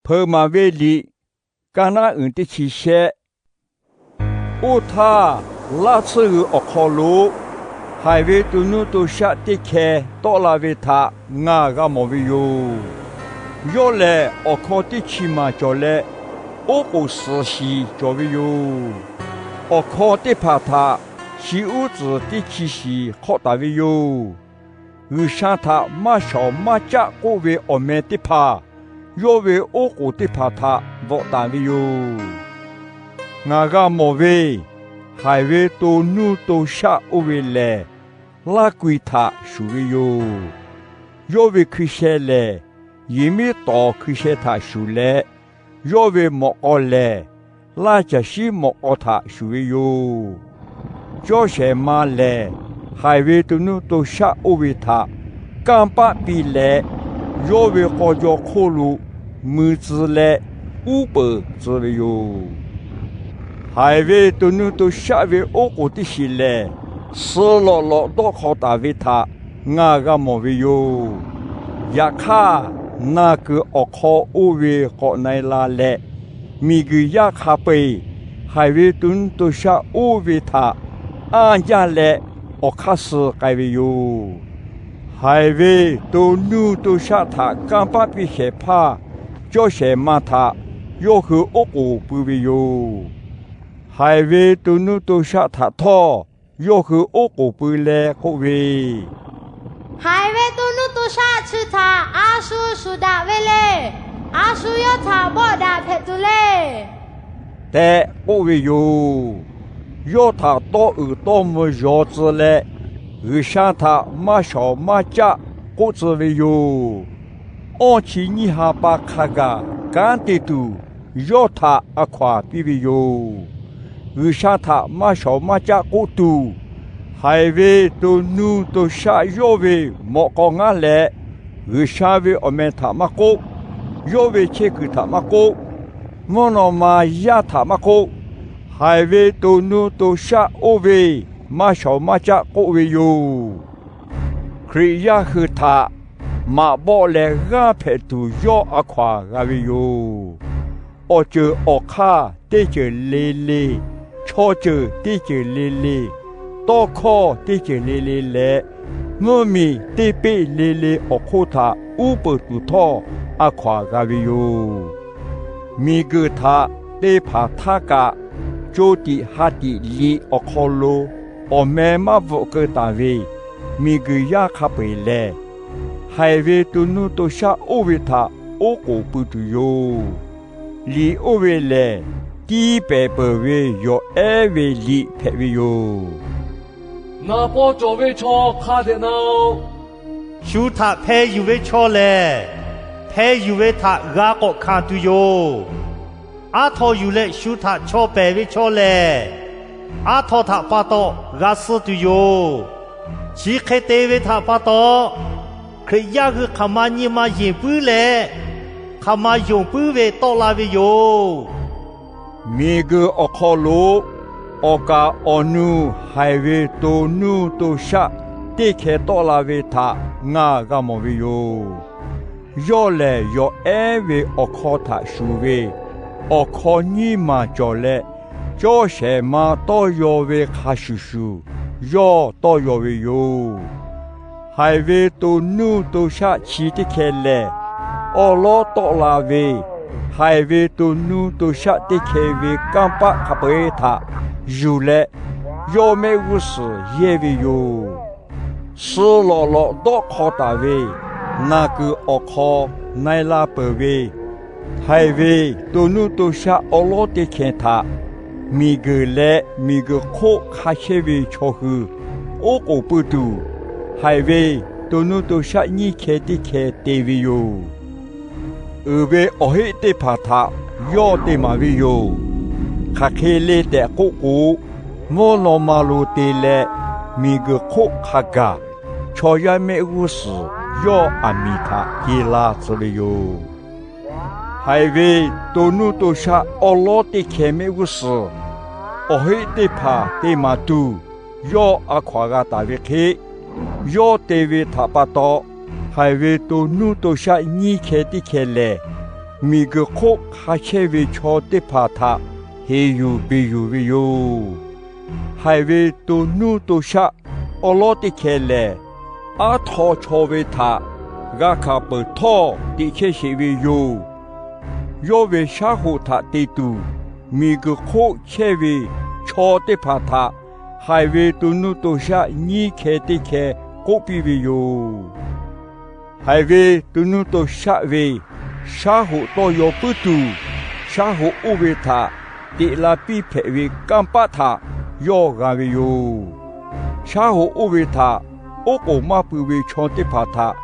Hpeuꞈ maˍ ve liꞈ, kaˇ naˉ uiˍ teˇ chi shehˆ. Oˇ htaˇ, laˇ tsuhˇ g'uiˬ awˬ hk'aw lo haiˬ ve to nuˇ to shaˆ teˇ hkeh tawˆ la ve htaꞈ ngaˬ g'a mawˬ ve yoˬ. Yawˇ lehˬ, awˬ hkaw teˇ chi maˬ cawˬ leh, oˉ k'oˍ suhˍ shiˍ cawˬ ve yoˬ. Awˬ hkaw teˇ hpaˍ htaꞈ shi uˉ tcuhˍ teˇ chi shiˍ hk'awˆ taˍ ve yoˬ. G'uiˬsha htaꞈ maˇ shawˍ maˇ caˆ k'oˆ ve awˬ meh teˇ hpaˍ yawˇ ve oˉ k'oˍ teˇ hpaˍ htaꞈ bvuhꞈ taˍ ve yoˬ. Ngaˬ g'a mawˬ ve, haiˬ ve to nuˇ to shaˆ oˇ ve lehˬ, laˇ kui htaꞈ shuˍ ve yoˬ. Yawˇ ve hkui sheh lehˬ, yehˬmiˉ tawˍ hkui sheh htaꞈ shuˍ leh, yawˇ ve mawꞈ k'aw lehˬ, laˇ caˬ shiˉ mawꞈ k'aw htaꞈ shuˍ ve yoˬ. Cawˇ shehˍ ma lehˬ, haiˬ ve to nuˇ to shaˆ oˇ ve htaꞈ kanˇ paˆ piˇ leh, yawˇ ve k'aw jaw hk'oˆ lo mui tcuh leh uˉ peunˍ tcuh ve yoˬ. Haiˬ ve to nuˇ to shaˆ ve oˉ k'oˍ teˇ shiˍ lehˬ, suh lawꞈ lawꞈ dawˆ hk'aw taˍ ve htaꞈ ngaˬ g'a mawˬ ve yoˬ. Yaꞈ hk'aˇ, naˬ kuiˬ awˬ hk'aw oˇ ve k'awꞈ na e la leh, miˬguiˬ yaˇ hk'a peu-eˬ haiˬ ve to nuˇ to shaˆ oˇ ve htaꞈ anˇ jaˇ leh awˬ hk'aˇ suh k'ai ve yoˬ. Haiˬ ve to nuˇ to shaˆ htaꞈ kanˇ paˆ piˇ shehˍ hpaˇ cawˇ shehˍ ma htaꞈ yawˇ hui oˉ k'oˍ pui ve yoˬ. Haiˬ ve to nuˇ to shaˆ htaꞈ htawˇ yawˇ hui oˉ k'oˍ pui leh k'oˆ ve, Haiˬ ve to nuˇ to shaˆ chi htaꞈ a shu shuˍ daꞈ ve le. A shu yawˇ htaꞈ bawˆ daꞈ hpehꞈ tuˬ le tehꞈ k'oˆ ve yoˬ. Yawˇ htaꞈ tawˇ uiˍ tawˇ mvuh yaw tcuh leh, G'uiˬsha htaꞈ maˇ shawˍ maˇ caˆ k'oˆ tcuh ve yoˬ. Awˇ chi nyiˇ ha pa hk'a gaˬ kanˉ te tuˬ, yawˇ htaꞈ a hkaw-anˬ piˇ ve yoˬ. G'uiˬsha htaꞈ maˇ shawˍ maˇ caˆ k'oˆ tuˬ, haiˬ ve to nuˇ to shaˆ yawˇ ve mawꞈ k'aw ngaˉ leh, G'uiˬsha ve awˬ meh htaꞈ maˇ k'oˆ, yawˇ ve chehˇ kuiˬ htaꞈ maˇ k'oˆ, mvuhˇ naw ma yaˇ htaꞈ maˇ k'oˆ, haiˬ ve to nuˇ to shaˆ oˇ ve maˇ shawˍ maˇ caˆ k'oˆ ve yoˬ. Hkriꞈ yaˇ hui htaꞈ maꞈ bawˆ leh g'aˇ hpehꞈ tuˬ yawˇ a hkaw-anˬ g'a ve yoˬ. Awˬ ceuˬ awˬ hk'aˇ teˇ ceuˬ le le, chaw ceuˬ teˇ ceuˬ le le, tawˇ hkawˇ teˇ ceuˬ le le leh, mvuhˇ miˬ teˇ peˆ le le awˬ hk'oˆ htaꞈ uˉ peunˍ tuˬ htawˇ a hkaw-anˬ g'a ve yoˬ. Miˬguiˬ htaꞈ te hpanˍ htaˇ kaꞈ, co tiꞈ ha tiꞈ liꞈ awˬ hk'aw lo awˬ meh maˇ bvuhꞈ keu taˍ ve miˬguiˬ yaˇ hk'a peu-eˬ lehˬ, haiˬ ve to nuˇ to shaˆ oˇ ve htaꞈ oˉ k'oˍ pui tuˬ yoˬ. Liꞈ oˇ ve lehˬ, tiˇ pehˍ peuˬ ve yawˬ ehˉ ve liꞈ hpehꞈ ve yoˬ. Naˍ paw cawˬ ve chaw hk'a dehꞈ na-oˬ. Shu htaꞈ hpeh yuˬ ve chaw lehˬ, hpeh yuˬ ve htaꞈ g'a k'awꞈ hkanˍ tuˬ yoˬ. Aˉ htaw yuˬ leh shu htaꞈ chaw pehˍ ve chaw lehˬ, aˉ htaw htaꞈ pa taw g'a suh tuˬ yoˬ. Chi hk'e te ve htaꞈ pa taw, Hkriꞈ yaˇ hui hk'aˬ ma nyi ma yeˬ puiˉ leh, hk'aˬ ma yonˍ puiˉ ve tawˆ la ve yoˬ. Miˬguiˬ awˬ hk'aw lo awˬ kaˍ awˬ nu haiˬ ve to nuˇ to shaˆ teˇ hkeh tawˆ la ve htaꞈ ngaˬ g'a mawˬ ve yoˬ. Yawˇ lehˬ, yawˬ ehˉ ve awˬ hkaw htaꞈ shuˍ ve awˬ hkaw nyiˇ maˬ cawˬ leh, cawˇ shehˍ ma tawˇ yaw ve hk'a shuˍ shuˍ, yawˇ tawˇ yaw ve yoˬ. Haiˬ ve to nuˇ to shaˆ chi teˇ hkeh lehˬ, awˉ lawˉ tawˆ la ve, haiˬ ve to nuˇ to shaˆ teˇ hkeh ve kanˇ paˆ hk'a peu-eˬ htaꞈ yuˬ leh, yawˇ mehˆ g'uˇ suhˍ yehˇ ve yoˬ. Suh lawꞈ lawꞈ dawˆ hk'aw taˍ ve naˬ kuiˬ awˬ hk'aw na e la peuˬ ve, haiˬ ve to nuˇ to shaˆ awˉ lawˉ teˇ hkeh htaꞈ miˬguiˬ leh miˬguiˬ hk'oˆ hk'a chehˇ ve chaw hui oˉ k'oˍ pui tuˬ, haiˬ ve to nuˇ to shaˆ nyiˇ hkeh teˇ hkeh te ve yoˬ. Uiˍ ve awˬ heˆ teˇ hpaˍ htaꞈ yawˇ te maˍ ve yoˬ. Hk'aˬ hk'e le tehꞈ k'oˆ k'o, mvuhˇ naw ma lo te leh miˬguiˬ hk'oˆ hk'a gaˬ chaw yaˇ mehˆ g'uˇ suhˍ yawˇ aˬ miˍ htaꞈ te la tcuh ve yoˬ. Haiˬ ve to nuˇ to shaˆ awˉ lawˉ teˇ hkeh mehˆ g'uˇ suhˍ awˬ heˆ teˇ hpaˍ te maˍ tuˬ, yawˇ a hkaw-anˬ g'a taˍ ve hk'e, yawˇ te ve htaꞈ pa taw, haiˬ ve to nuˇ to shaˆ nyiˇ hkeh teˇ hkeh lehˬ, miˬguiˬ hk'oˆ hk'a chehˇ ve chaw teˇ hpaˍ htaꞈ heˍ yuˬ beˬ yuˬ ve yoˬ. Haiˬ ve to nuˇ to shaˆ awˉ lawˉ teˇ hkeh lehˬ, aˉ htaw chaw ve htaꞈ g'a hkanˍ peuˬ htawˇ teꞈ chehˇ sheˍ ve yoˬ. Yawˇ ve shaˉ hoꞈ htaꞈ te tuˬ, miˬguiˬ hk'oˆ chehˇ ve chaw teˇ hpaˍ htaꞈ haiˬ ve to nuˇ to shaˆ nyiˇ hkeh teˇ hkeh k'oˆ piˇ ve yoˬ. Haiˬ ve to nuˇ to shaˆ ve shaˉ hoꞈ tawˇ yaw puiˉ tuˬ, shaˉ hoꞈ oˇ ve htaꞈ teꞈ la piˇ hpehꞈ ve kanˇ paˆ htaꞈ yawˇ g'a ve yoˬ. Shaˉ hoꞈ oˇ ve htaꞈ oˉ k'oˍ maˇ pui ve chaw teˇ hpaˍ htaꞈ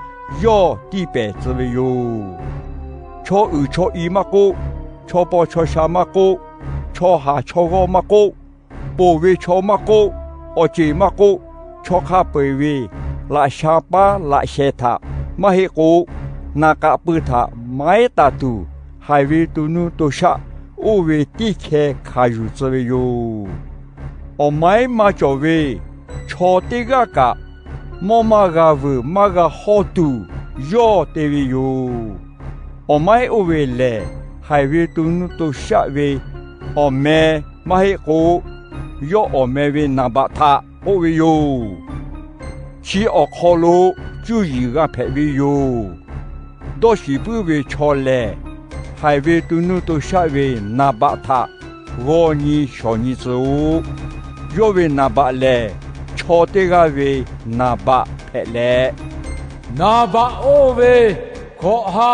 yawˇ tiˇ pehˍ tcuh ve yoˬ. Chaw uiˍ chaw i maˇ k'oˆ, chaw paw chaw sha maˇ k'oˆ, chaw haˍ chaw g'awˇ maˇ k'oˆ, ponˬ ve chaw maˇ k'oˆ, awˬ ceˬ maˇ k'oˆ, chaw hk'a peu-eˬ ve laꞈ sha paˉ laꞈ sheh htaꞈ maˇ heˆ k'o, naˍ k'aꞈ pui htaꞈ maiˉ taˍ tuˬ, haiˬ ve to nuˇ to shaˆ oˇ ve teˇ hkeh hkanˍ yuˬ tcuh ve yoˬ. Awˬ maiˉ maˇ cawˬ ve chaw teˇ g'aˇ kaꞈ, mawˇ maˇ g'a vuiˬ maˇ g'a hawˇ tuˬ yawˇ te ve yoˬ. Awˬ maiˉ oˇ ve lehˬ, haiˬ ve to nuˇ to shaˆ ve awˬ meh maˇ heˆ k'o, yawˇ awˬ meh ve naˍ baꞈ htaꞈ k'oˆ ve yoˬ. Chi awˬ hk'aw lo cuˇ yiˍ g'a hpehꞈ ve yoˬ. Dawˇ shiˍ puiˉ ve chaw lehˬ, haiˬ ve to nuˇ to shaˆ ve naˍ baꞈ htaꞈ g'aw nyi shawˍ nyi tcuh-oꞈ. Yawˇ ve naˍ baꞈ lehˬ, chaw teˇ g'aˇ ve naˍ baꞈ hpehꞈ leh, naˍ baꞈ oˇ ve hkawꞈ ha